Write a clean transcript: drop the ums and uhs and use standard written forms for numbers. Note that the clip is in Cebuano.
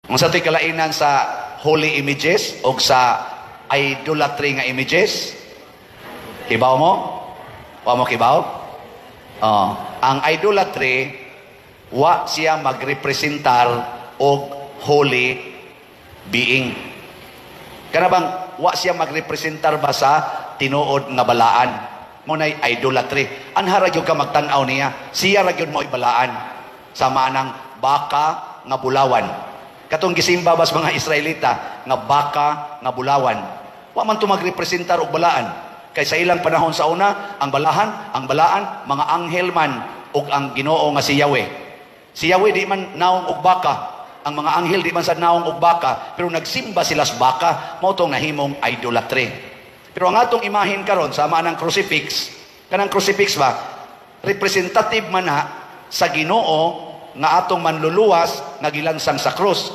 Unsa to'y kalainan sa holy images o sa idolatry nga images? Kibaw mo? Wa mo kibaw? Oh, ang idolatry, wa siya magrepresentar og holy being. Kana bang wa siya magrepresentar ba sa tinuod nga balaan? Mao nay idolatry. Anha ra gyud ka magtan-aw niya. Siya ra gyud mo'y balaan. Sama nang baka nga bulawan. Katong gisimba bas mga Israelita nga baka nga bulawan. Wa man to magrepresentar og balaan. Kay sa ilang panahon sa una, ang balaan, mga anghel man ug ang Ginoo nga si Yahweh. Si Yahweh di man naong og baka. Ang mga anghel di man sa naong og baka, pero nagsimba sila sa baka, mao tong nahimong idolatry. Pero ang atong imahen karon, sama ng crucifix, kanang crucifix ba, representative man na sa Ginoo nga atong manluluwas nga gilansang sa krus.